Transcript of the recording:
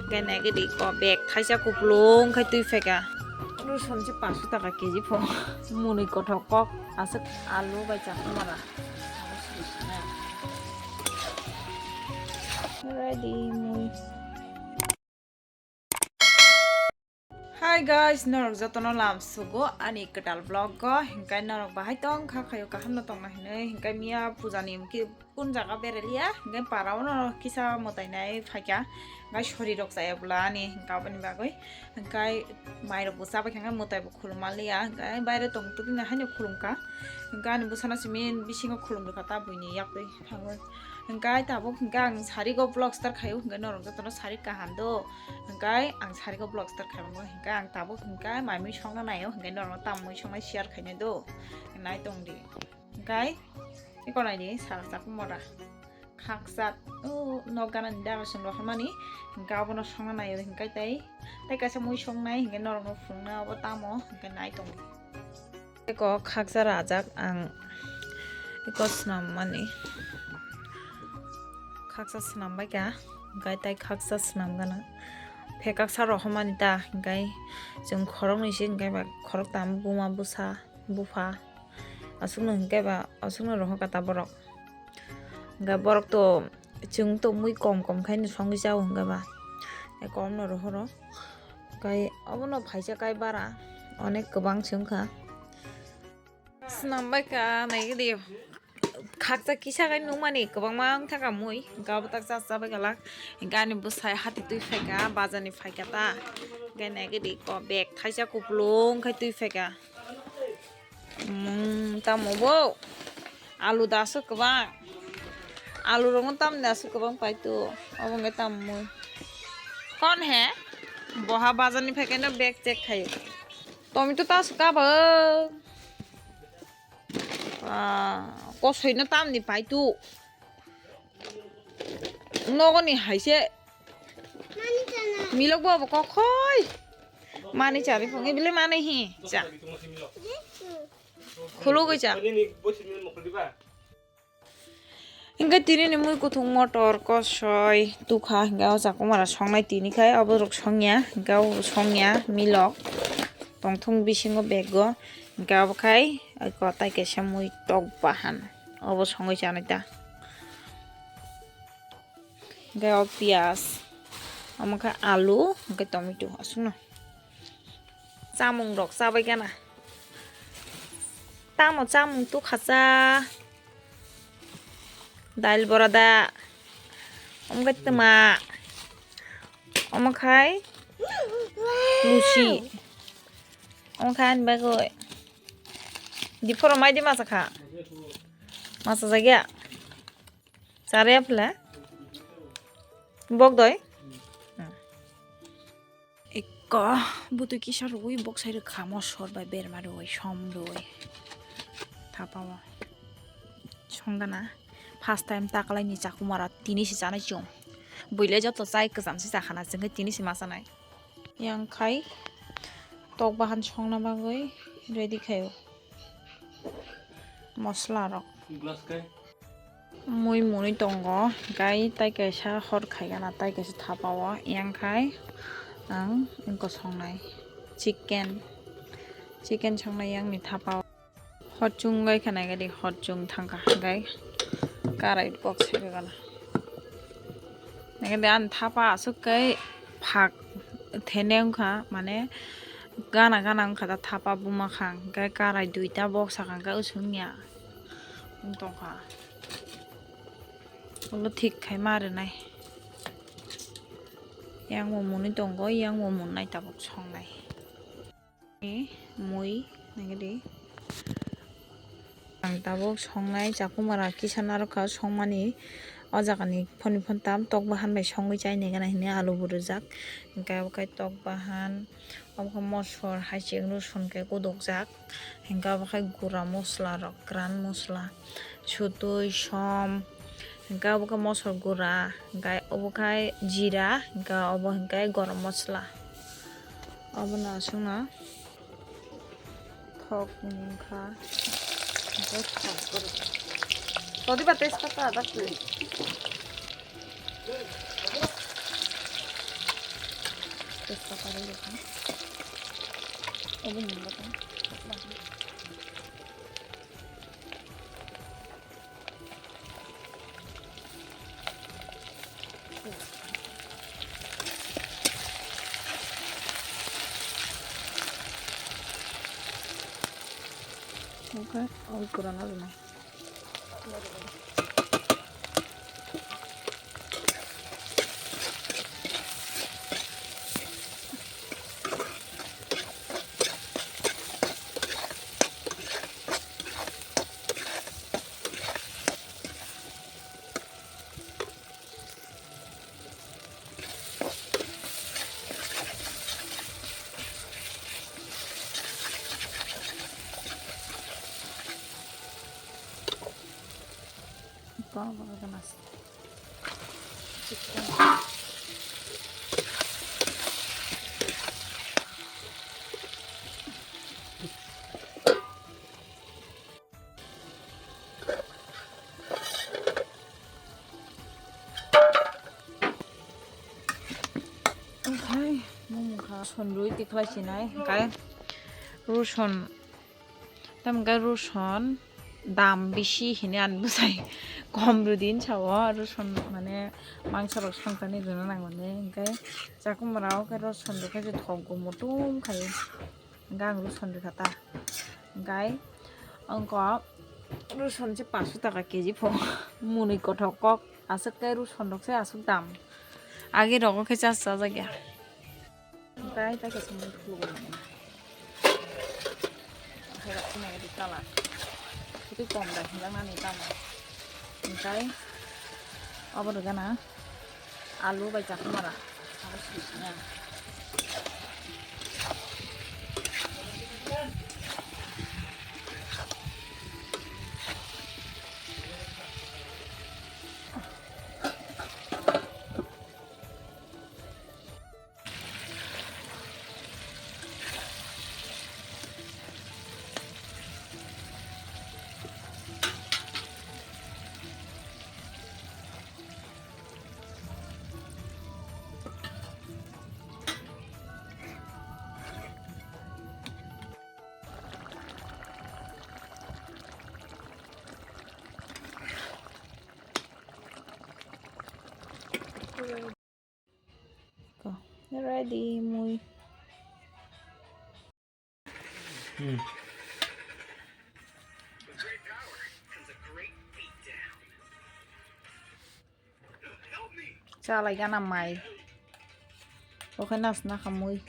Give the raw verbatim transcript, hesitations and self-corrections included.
Hwnkhe naigwi di ko bag thaisa kupulung khai twi phaikha. Rosonse paanso taka keji pho. Mwnwi kothok kok aswk alu bai chakmara. Ready mui. Hi guys, norok jotono lam sugo ani kwtal vlog o. Hwnkhe norok bahai tong kha, khayo kaham no tongna hinwi. Hwnkhe miya puja ni ki kun jaga bereliya, hwnkhe para o no kisa mwtai nai phaikha. Hwnkhe sori rok chaya bwla ani hwnkhe aboni bagwi. Hwnkhe mai rok bo chabai kha, hwnkhe mwtai bo khulum manliya. Hwnkhe baire tong twi haino khulum kha. Hwnkhe ani bwsano simi bisingo khulum rwkha ta buini yaktwi thangwi. Hwnkhe tabuk hwnkhe ang sari go vlog start khaio, hwnkhe norok jotono sari kaham do. Hwnkhe ang sari go vlog start khaio, hwnkhe ang tabuk hwnkhe mai mui songna naio, hwnkhe norokno tamo mui songnai share khainai do. Nai tong di. Hwnkhe iko nai di, sal chakmara. Khaksa, o nok gana ni daga song rohormani, hwnkhe abono songna naio, hwnkhe tei, tei kaisa mui songnai, hwnkhe norokno phunukna abo tamo, hwnkhe nai tong di. Eko khaksa rajak ang eko swnammani. Khaksa swnambaikha, hwnkhe tei khaksa swnamgana. Phekaksa rohormani ta, hwnkhe chwng khoroknwi se, hwnkhe ba khoroktham buma bwsa, bupha. Aswkno hwnkhe ba, aswkno rohorkha ta borok. Hwnkhe borok to, chwng to mui kom kom khaino songwi chao hwnkhe ba. Tei komno rohoro. Kai obono phaisa kai bara onek kwbang se wngkha. Swnambaikha naigidi khaksa kisa kai nukmani kwbangma wngthaka mui, hwnkhe abo tak cha chabai kalak. Hwnkhe ani bwsai hati twi phaikha, bazar ni phaikha ta. Hwnkhe naigidi ko bag thaisa kupulung khai twi phaikha. Mmm, tamo bo? Alu da aswk kwbang. Alu rokno tamni aswk kwbang paito. Obo hwnkhe tamo mui. Kon he? Boha bazar ni phaikhe no bag check khaio. Tomato ta aswk kabang. Ah, kosoino tamni paito. Nogoni haise. Milok bo abo kokhoi. Mani chari phung ibile mani hi cha. Khulugwi cha. Hingke tini ni mui kuthung motor kosoi tukha hingke o chakumara songnai tini khai obo rok songya hingke o songya milok tongthung bisingo bego hingke obo khai kotai kaisa mui tok bahan obo songwi chanai ta. Hingke o piyaj, omo khe alu, hingke tomato, aswkno. Chamung rok chabai gana. Tamo chamung tukha cha. Dail bora da. Omo khe twma. Omo khai luchi. Omo khai ani bagwi. Diphoro mai di masa kha. Masa jagya. Chare aphle. Bok doi. Ekka butui kisa rwui bok sai rwkha mosor bai berma rwui som rwui. Thapa o. Songdana. First time takalai ni chakumara tini se chanai chwng. Buile joto chai kwcham se chakhana chwngkhe tini se ma chanai. Yang khai tok bahan songna bagwi ready khaio. Mosla rok. Mui mwnwi tongo, gai tai kaisa hor khaigana, tai kaisa thapa o, yang khai ang wngkha songnai chicken, chicken songnai yang ni thapa o. Hot chwng gai kha naikhe de, hot chwng thangkha, gai karai kok sai rwgana. Naikhe de ani thapa aswk kai phak thene wngkha, mane gana gana wngkha da thapa buma kha, gai karai duita bok sakha, gai usung ya wng tongkha. Ulo thik khai ma rwnai. Yang bo mwnwi tongo, yang bo mwnai tabuk songnai. Mui nagadi. Ang tabuk songnai chakumara kisa narwkha songmani. O jagani phoni phontam tok bahan bai songwi chai nai gana hinwi alu bo rwjak. Hingke obo khe tok bahan, obo khe mosor, haiching, rosun khe kudukjak. Hingke obo khe gura mosla rok, gran mosla, sutui, som, hingke obo khe mosor gura, hingke obo khe jira, hingke obo hingke gorom mosla. Obono aswkno thok ni wngkha, hingke thok guru. Todiba tejpata dak twi. Tejpata rwi rwkha. Obo mungwi tong. Oke, oil kurana rwna. Baba ganas. Chicken. Okhai, mung kha sonrwi tikhlai sinai, okhai, ruson. Tamkhe ruson dam bisi hini ani bwsai kom rwdi hinwi sao, ruson mane mangso rok songchani rwna nang mani, hinkhe chakhumra o khe ruson rwkhe je thok go mutum khai, hinkhe ang ruson rwkha ta, hinkhe ongko ruson se paanso taka keji pho, mwnwi kothok kok aswk khe ruson rok se aswk dam, age rogo khe chas chajakya. Okhai, tai kaisa mui khulugwi mano. Okhai, rok phunai di tala. Twi kom da hinjaknani tamo. Okhai, obo rwgana alu bai chakhumara. Abo swi swngo. Ko, ready, mui. Hmm. Chalai gana mai. Okhai nas na kha mui.